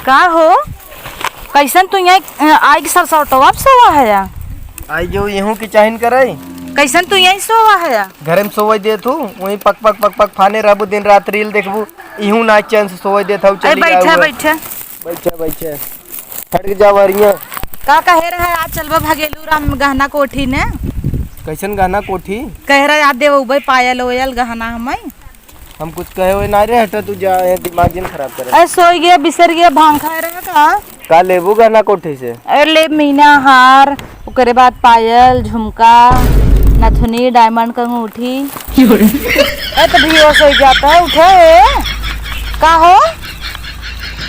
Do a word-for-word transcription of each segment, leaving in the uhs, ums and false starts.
का हो, कैसन तू यहाँ, अ, आइ के सरसौटवा पे सोवा है या? आई जो इहूँ की चाहिन करे। कैसन तू यहीं सोवा है या? घरे में सोवइ देत हूँ, वहीं पक पक पक पक फाने रहबू, दिन रात reel देखबू, इहूँ ना चैन से सोवइ देत हूँ, अरे चली बैठा, जाऊ। बैठा। बैठा, बैठा। हट के जावा रिया। का कहे रहे, आज चलबा भगेलू राम गहना कोठी ने? कैसन गहना कोठी? कहे रहे, आज देवउबे पायल ओयल गहना हमइ। हम कुछ कहे हुए ना रे, हटा तू जा, ये दिमाग जिन खराब करे। अरे सोई गया, बिसर गया, भांग खाए रहे का? का लेबू गहना कोठी से? अरे ले मीना हार, ओकरे बाद पायल, झुमका, नथुनी, diamond क अंगूठी। अरे तो बेहोश होइ जाता है, उठा है। का हो?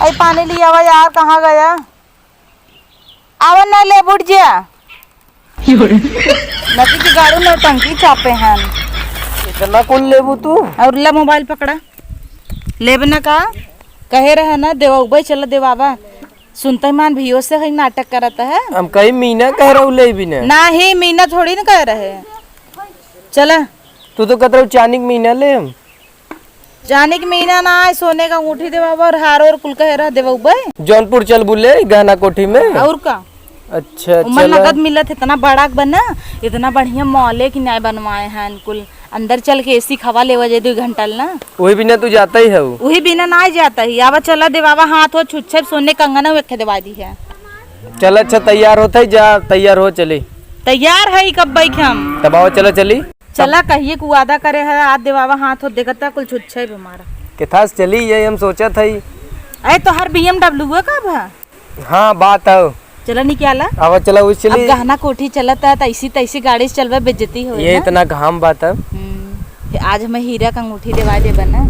अरे पानी लियावा यार, कहाँ गया? आवा ना, ले उठ जा। नदी के गाड़ू नौटंकी चापे हन। इतना कुल लेबू तू? और ला मोबाइल पकड़ा। लेबे ना का? कहे रहे ना देवउबे चला देवावा। सुनते मान भियो से है नाटक करत है। हम कहीं मीना कह रहू लेबी ना। नाही, मीना थोड़ी ना कह रहे। चला। तू तो कहत रहू चानी के मीना ले हम। चानी के मीना ना आए, सोने का अंगूठी देवावा और हार और कुल कहे रह देवाउबे। जौनपुर चल बुले गहना कोठी में। और का? अच्छा, उमर चला। नगद मिलत है, इतना बड़ा बना, इतना बढ़िया मॉले की नाय बनवाए हैं कुल। अंदर चल के एसी क हवा लेवा जाए दो घंटा ल ना। वही बिना तू जाता ही है वो। वही बिना ना जाता ही। आवा चला देवावा हाथ हो छुच्छे सोने कंगना एक देवा दी है। चल अच्छा तैयार होत है, जा तैयार हो चली। तैयार है कब बैठ हम। तब आवा चला चली। चला, कहिए के वादा करे है, आज देवावा हाथ होत देखत है, कुल छुच्छे बे हमारा। केथास चली, ये हम सोचत हई। अरे, तोहार B M W है का बा? हाँ, बात है। चला, निकाला। आवा, चला, उस अब चली। गहना कोठी चलत है, त ऐसी तैसी गाड़ी से चलबे, बेइज्जती होई ये ना। इतना घाम बात है। हम्म, फिर आज हमें हीरा का अंगूठी देवा देबे ना।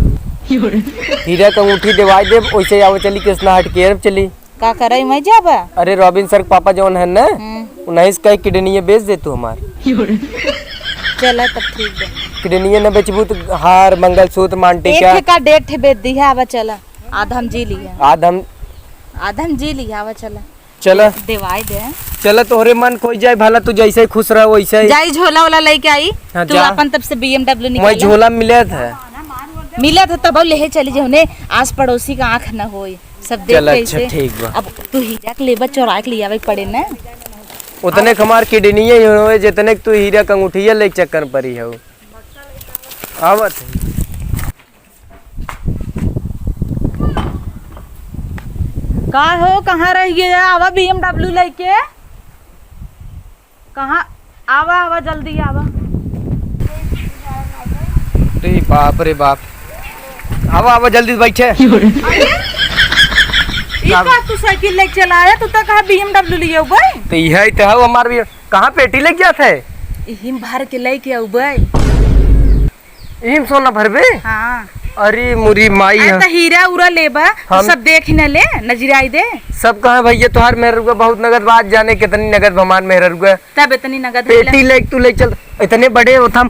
हीरा का अंगूठी देवा देब, वैसे आवा चली, किसना हट के अब चली। का करई मैं जाबा? अरे रॉबिन सर के पापा जौन है ना, हम्म। उन्हीं से कह किडनिये बेच दे तू हमार। चला तब ठीक बा। किडनिये न बेचबू तो हार, मंगलसूत्र, मांगटीका। एक ठे का डेढ़ ठे बेच दी है, आवा चला। आधा हम जी लिया। आधा हम आधा हम जी लिया, आवा चला। चला। देवाई दे। चला तोहरे मन खोई जाए भला, तू जैसे खुश रह वैसे। जाई झोला वाला लेके आई। हाँ, तू जा। अपन तब से B M W मैं निकाला। झोला मिलत है। मिलत है तब लेहे चली जौने आस पड़ोसी का आँख न होई। सब देख चल, के अच्छा, इसे ठीक बा। अब तू हीरा के लेबा, चोरा के लियावे के पड़े ना। उतने अब क हमार किडनिये ही होए, जितने क तू हीरा के अंगूठिया ले के चक्कर में परी हो। आवत है। का हो, कहाँ रह गया? आवा B M W लेके। कहाँ? आवा, आवा, जल्दी आवा। अरे बाप रे बाप। आवा, आवा, जल्दी बैठे। अरे, ई का? का तू साइकिल लेके चला आया? तू तो कहा B M W लिए हुए। तो यही तो है हमार भी। कहाँ पेटी लेके जात है? इही में भर के लेके अउबे। इही में सोना भरबे? हाँ। अरे मुरी माई अरे है। तो हीरा उरा लेबा, तो हम सब देख न ले, नजराई दे। सब कहे भैया तोहार मेहररुआ बहुत नगद बा, आज जाने कितनी नगद बा हमार मेहररुआ। तब इतनी नगद पेटी मिला। लेके तू ले चल, इतने बड़े ओथम,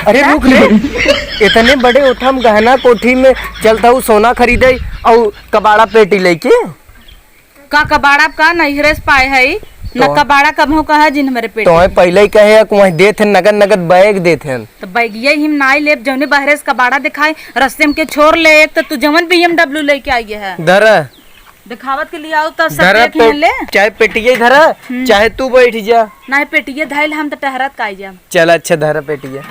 अरे क्या? रुक रे, इतने बड़े ओथम गहना कोठी में चलता हूँ सोना खरीदे और कबाड़ा पेटी लेके। का कबाड़ा का नैहरे से पाए है, न तो कबाड़ा कबहू कहा जिन हमरे पेटी तोहे में। पहले ही कहे कि वहीं देत हैं, नगद नगद बैग देत हैं। तो बैगिया ही हम नाई लेब, जौने बहरे से कबाड़ा दिखाए, रस्ते में के छोड़ ले, एक तो तू जवन B M W लेके आई है। धरा। दिखावत के लिए आओ तो सब धरा देख पे-, ले। चाहे पेटिये धरा, हम्म। चाहे तू बैठ जा। नहीं, पेटिये धैल, हम तो टहरत का आई जाम। चल अच्छा, धरा पेटिया।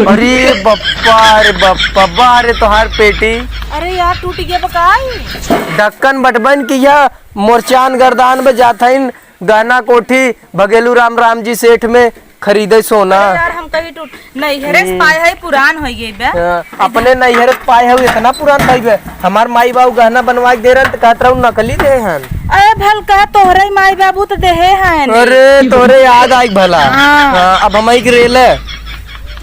अरे बप्पा, अरे बप्पा, बा रे तोहार पेटी। अरे यार, टूट गया बकाई। ढक्कन बटबन किया, मोरचान गर्दान में जाथइन, गहना कोठी भगेलू राम राम जी सेठ में खरीदे सोना। अरे यार, हम कहीं टूट, नैहरे से हम्म। पाए है, पुरान हो गई बे। हाँ, अपने नैहरे से पाए है, इतना पुरान भाई बे। हमार माई बाबू गहना बनवा के दे रहन, त कहत रहू नकली दे हन। अरे भल कह, तोहरे माई बाबू त देहे हन। अरे, तोहरे याद आई भला। हाँ। हाँ, अब हम एक रेले।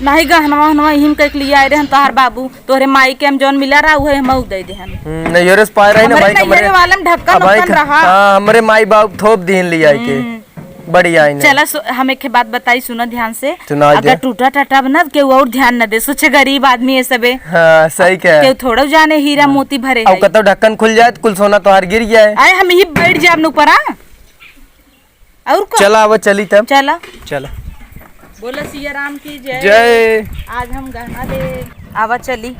नहीं, गहनवा वहनवा इहिम कह के लिए आए रहे हम, तोहार बाबू। तोहरे माई के हम जौन मिला रहा, उहे हम दे दे हन। हम्म, नहीं, योरे से पाए रही ना हमरे भाई, नैहरे हमरे, वाला में ढक्कन अब भाई उक्कन ख-, रहा। हाँ, हमरे माई बाबू थोप दीन लिया के। हम्म। बढ़िया है ना। चला सु-, हम एक बात बताई, सुनो ध्यान से। सुनाई अगर दे। टूटा टाटा बना, केहू और ध्यान न दे, सोचे गरीब आदमी है सबे। हाँ, सही कहे। केहू थोड़ा जाने हीरा हाँ। मोती भरे और है। कतो ढक्कन खुल जाए तो कुल सोना तोहार गिर जाए। अरे हम ही बैठ जाए अपने ऊपर, हाँ? और का? चला, आवा चली तब। चला। चला। बोला सिया राम की जय। जय। आज हम गहना दे। आवा चली।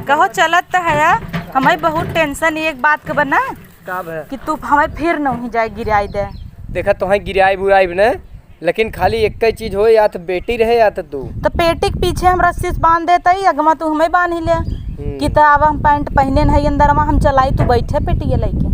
कहो चलत त है, हमें बहुत tension एक बात के बा ना, का भे? कि तू हमें फिर नौही जाए गिराई दे। देखा, तोहे गिराइब उराइब न, लेकिन खाली एक्कै चीज होए, या त बेटी रहे या त तू। त पेटी के पीछे हम रस्सी से बांध देतई, अगवा तू हमें बांध ले। हम्म। कि त आवा हम पैंट पहिने न हई अंदरवा, हम चलाई, तू बैठे पेटिया लइके।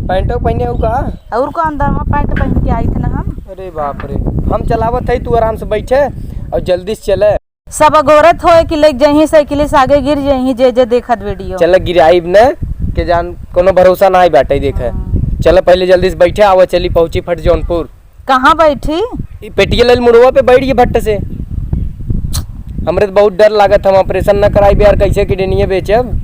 पैंटो पहिने हऊ का? और का, अंदरवा पैंट पहिन के आइत न हम। अरे बाप रे, हम चलावत हई, तू आराम से बैठे और जल्दी से चले। सब अगोरत होए कि लइक जइहीं साइकिल से आगे गिर जइहीं, जे जे देखत video। चल गिराइब न, के जान कोनो भरोसा नाहीं बाटे, देखे। हाँ। चल पहिले जल्दी से बैठे, आवा चली पहुँची फट जौनपुर। कहाँ बैठी? ई पेटिया लइल मुड़वा पे बैठ गई भट्ट से। हमरे त बहुत डर लागत, हम operation न कराइब यार, कैसे किडनिये बेचब?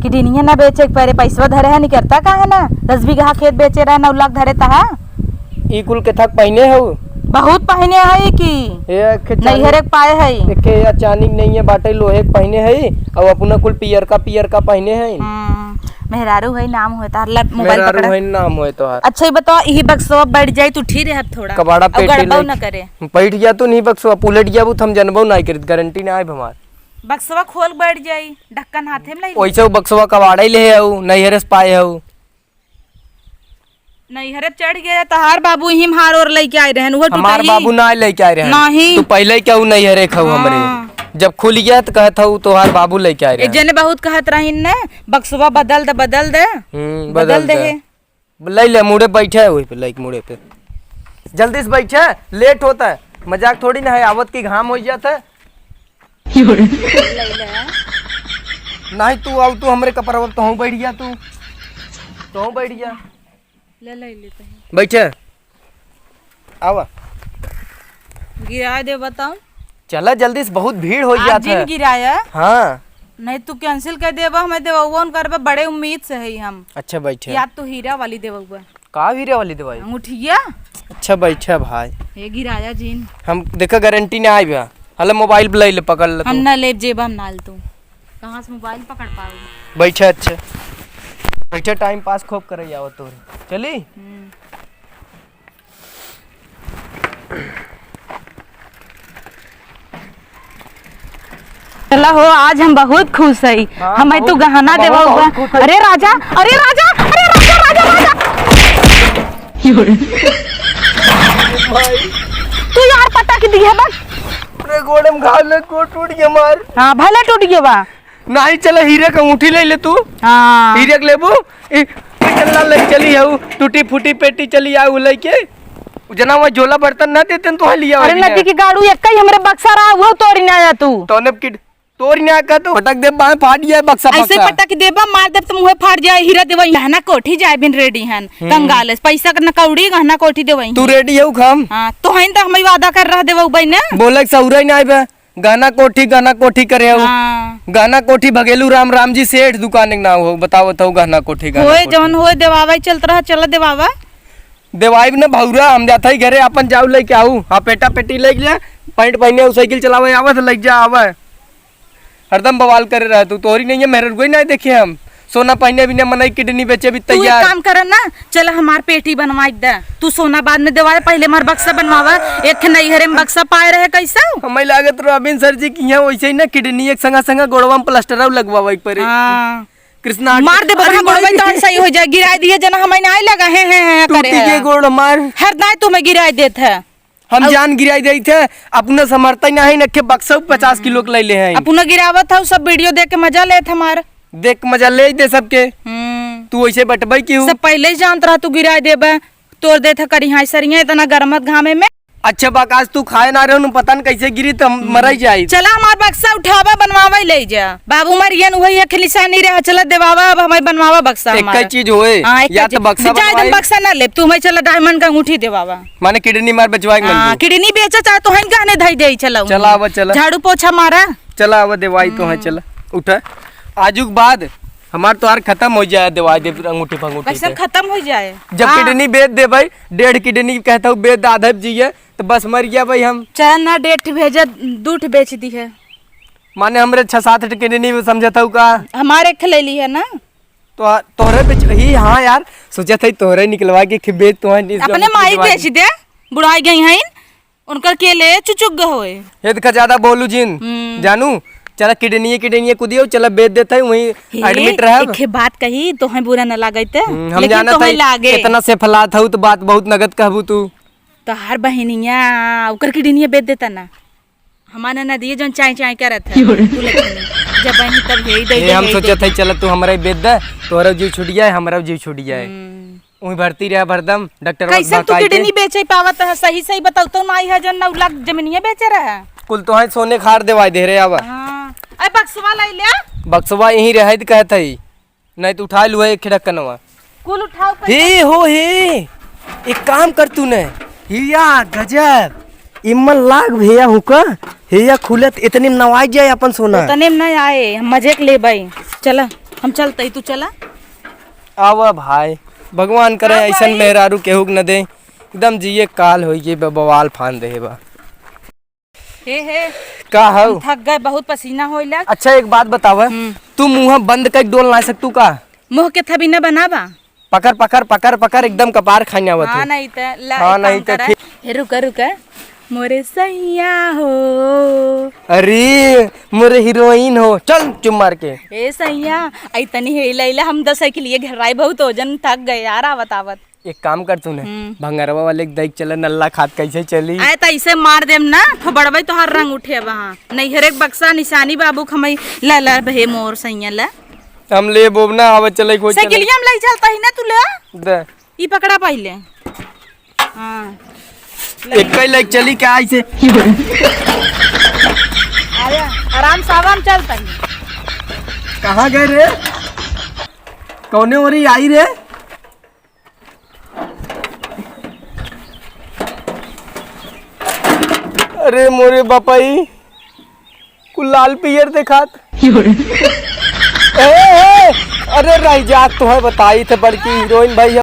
किडनिये न बेचे के परे, पैसवा धरे है, निकरता काहे ना? दस बीघा खेत बेचे रहे, नौ लाख धरे तहा। ई कुल के थक पहिने हऊ? बहुत पहिने हई कि ए, एक ठे चानी-, नैहरे के पाए हई। एके या चानी के नइये बाटे, लोहे के पहिने हई, अउ अपना कुल पियरका, पियरका पहिने हई। हम्म, मेहरारू हई नाम होए तोहार, ला, mobile मेहरारू पकड़ा। हई नाम होए तोहार। अच्छा, ई बताओ, इही बक्सवा बैठ जाई, तू ठीक रहे थोड़ा। कबाड़ा अउ पेटी गड़बड़ लइके न करे। बैठ जा तू, नहीं बक्सवा, उलट जाबू, त हम जनबो नाहीं करित, guarantee ना आइब हमार। बक्सवा खोल बैठ जाई, ढक्कन हाथे में लई। ओइसे उ बक्सवा कबाड़ा ही ले हऊ, नैहरे से पाए हऊ। नैहरे चढ़ गया, तोहार बाबू ही हार ओर लइके आए रहन, उहो हमार टूटही। बाबू ना लइके आए रहन। नहीं। तू पहिले क्या उ नैहरे खाऊ हमरे? हाँ। जब खुल गया त कहत हऊ तोहार बाबू लइके आए एक रहन। जने बहुत कहत रहीन न, बक्सवा बदल दे, बदल दे। हम्म, बदल बदल दे दे। है। लइ ले, मुड़े बैठे है वही पे, लइक मुड़े पे। जल्दी से बैठे, late होता है। मजाक थोड़ी ना है, आवत की घाम हो जाता है। नहीं तू आऊ, तू हमरे कपड़वा, तोहू बैठ जा, तू तोहू बैठ जा। ले, ले लेते हैं। बैठे, आवा। गिरा दे, बताओ। चला जल्दी से, बहुत भीड़ हो आज जात जिन है। गिराया। हाँ। नहीं तू cancel कर देबा, हमें देबउआ न करबा, बड़े उम्मीद से है हम। अच्छा बैठे। या तू हीरा वाली देबउआ। का हीरा वाली देवाई? अंगूठिया। अच्छा बैठा भाई। हे गिराया जिन। हम देखा guarantee ना आइबा। हला mobile बुलाई ले, पकड़ ले हम तू। ना लेब जेबा में नाल तू। कहाँ से mobile पकड़ पाऊ? बैठा अच्छा। बैठा, time pass खूब करे जाओ तोरे। चली? हम्म। चला हो, आज हम बहुत खुश हई। हाँ, हमें बहुत, तू गहना हम देवा बहुत हुआ। खुश हई। अरे राजा, अरे राजा, अरे राजा, राजा, राजा। भाई। तू यार पटक दिहे बस। अरे गोड़े में घाव लग, गोड़ टूट गया मार। हाँ, भले टूट गया बा। नाही चला, हीरे के अंगूठी ले ले तू। हाँ। हीरे के लेबू? ई, ई चल्ला ले चली हऊ, टूटी फूटी पेटी चली आऊ लेके। जना वहाँ झोला बर्तन ना देते न तो लिया अरे वाली नदी है। की गाड़ू एक ही हमरे बक्सा रहा, वो तोरी ना आया तू। तो ने किड-, तोरी ना का तू। पटक दे बाएं फाट गया बक्सा ऐसे फक्सा। पटक देबा, मार देब त मुँहे फाट जाए, हीरा देवा गहना कोठी जाए बिन ready हन। हम्म। कंगाल है, पैसा के न कौड़ी गहना कोठी देवा तू ही। Ready हऊ खम? हाँ, तो हइन त हमई वादा कर रहा देवा उबई ने। बोले सौरा ही ना आइबे। गहना कोठी, गहना कोठी करे हो। हाँ। गहना कोठी भगेलू राम, राम जी सेठ दुकान के नाम हो, बतावत हो गहना कोठी, गहना होए कोठी। जवन होए देवावा ही चलत रहा, चला देवावा। देवाइब न भौरा, हम जात हई घरे, अपन जाऊ लेके आऊ। हाँ, पेटा पेटी लेके जा, पैंट पहिने हो, साइकिल चलावे आवत, लेके जा आवे। हरदम बवाल करे रहे तू, तोहरी नहीं है, मेहर कोई नहीं देखे हम। सोना पहिने बिना मनई किडनी बेचे भी तू एक तैयार। काम कर ना, चल हमार पेटी बनवाई दे। तू सोना बाद में देवा, पहले हमार बक्सा बनवावा। एक ठे नैहरे में बक्सा पाए रहे कैसे? हमें लागत रॉबिन सर जी की यहाँ वैसे ही ना किडनी एक संगा संगा गोड़वा में प्लास्टर लगवावे के पड़े। हाँ। कृष्णा मार दे अरे बबा, गोड़वा मार। तोहर सही हो जाए, गिराए दिए जना हमें ना लगा, हैं, हैं, हैं, टूटी करे के है। गोड़ मार। हर दाए तुम्हें गिराए देत है। हम अब जान गिराई देइत है, अपना समर्थन नहीं नखे बक्सा पचास किलो के ले ले हैं। अपना गिरावत है, सब video देख के मजा लेत हमार। देख के मजा ले दे सबके। हम्म। तू वैसे बटबई की हूँ। सब पहले ही जानत रहा तू गिराई देबे, तोड़ देत है करिहाई सरिया इतना गरमत घामे में। अच्छा बाक आज तू खाए ना रहे, पता न कैसे गिरी, तो हम हम्म। मर ही जाई। चला हमार बक्सा उठावा, बनवावा ही ले जा। बाबू मरियन वही एक निशानी रहा, चला देवावा, अब हमें बनवावा बक्सा एक हमारा। चीज होए, हाँ, एक या चीज। तो बक्सा जा, एकदम बनवाई। बक्सा ना ले, तू हमें चला diamond का अंगूठी देवावा। माने किडनी मार बेचवाए के हाँ, मन किडनी बेचा चाहे तो हन गहने धई दे, चला चला उन्हें। आवा, चला। झाड़ू पोछा मारा। चला आवा देवाई तो है, हम्म। चला। उठा। आजुक बाद हमार तोहार खत्म हो जाए देवाई दे अंगूठी फंगूठी कैसे से। खत्म हो जाए? जब हाँ। किडनी बेच दे भाई, डेढ़ किडनी कहता हूँ बेच दे आधा जिए, तो बस मर गया भाई हम। चाहे ना डेढ़ भेजा, दू ठे बेच दी है। माने हमरे छह सात ठे किडनी समझता हूँ का? हमारे एक ठे ले ली है ना। तो तोहरे पे ही, हाँ यार, सोचा था तोहरे निकलवा के खिबे तो है, अपने माई बेच दे, बुढ़ाई गई हैं, उनकर के ले चुचुक ग होए। ये देखा ज्यादा बोलू जिन, हम्म। जानू, चला किडनिये, किडनिये कुदियो, चला बेच देत है, वहीं हे, admit रहब। एके बात कही, तोहैं बुरा न लागै ते, हम्म, हम लेकिन जानत तोहैं है, लागे। इतना से फलात हऊ तो बात बहुत नगद कहबू तू। तोहार बहिनिया, ओकर किडनिये बेच देता ना। हमार ननदिये जौन चाय चाय करत है, तू लेकिन जब बहिनी तब हे ही दे ए, दे, हम हे ही सोचत दे। है, चला तू हमरा ही बेच दे, तोहरा जीव छूट जाए, हमरा जीव छूट जाए। हम्म। उही भरती रहे हरदम, डॉक्टर कैसे तू किडनी बेचे पावत है? सही सही बताओ तो, नाई है जौन नौ लाख जमीनिया बेचे रहे। कुल तोहैं सोने खार देवाई दे रहे अब। हाँ। अरे बक्सवा लाई ले। बक्सवा यहीं रहे तो कहत है, नहीं तो उठा लू है एक ढक्कनवा। कुल उठाओ पैसा। हे हो हे, एक काम कर तूने। हिया गजब, इम्मन लाग भैया हुका, हिया खुलत इतने में नवाई जाए अपन सोना। इतने में ना आए, हम मजे के ले बाई। चला, हम चलते ही, तू चला। आवा भाई, भगवान करे आवा ऐसन भाई। मेहरारू केहू के न दे, एकदम जिए काल होई गए बा, बवाल फान दे बा। हे, हे। का हऊ? हम थक गए, बहुत पसीना होइला। अच्छा, एक बात बतावा, हम्म। तू मुँह बंद कर डोल ना सकतू का? मुँह के थबी न बनावा। पकड़, पकड़, पकड़, पकड़, एकदम कपार खाने आवत हाँ, है। नहीं त, ला, हाँ, एक काम नहीं त करा। ठीक। हे, रुका, रुका। मोरे सैया हो। अरे, मोरे हीरोइन हो। चल, चुप मार के। ए सैया, आई तनी हेला, हेला, हम दस साइकिल ये घेराई बहुत वजन, थक गए यार, आवत, आवत। एक काम कर तूने, हम्म। भंगरवा वाले के देख चले, नल्ला खात कैसे चली? आए त इसे मार देम ना, थोबड़बे तोहार रंग उठे वहाँ। नैहरे के बक्सा निशानी बाबू खमई, ला, ला, बहे मोर सैया, ला। हम ले बोब ना, आवे चले कोई चले। साइकिलिया में लई चलता ही ना तू, ले। दे। ई पकड़ा पहिले। हाँ। एक ही लई चली का ऐसे? अरे, आराम से, आराम चलता ही। कहाँ गए रे? कौने ओरी आई रे? अरे मोरे बापाई, कुल लाल पियर देखात। ए, ए, अरे रह जात, तोहे बताई थे बड़की हीरोइन भाई,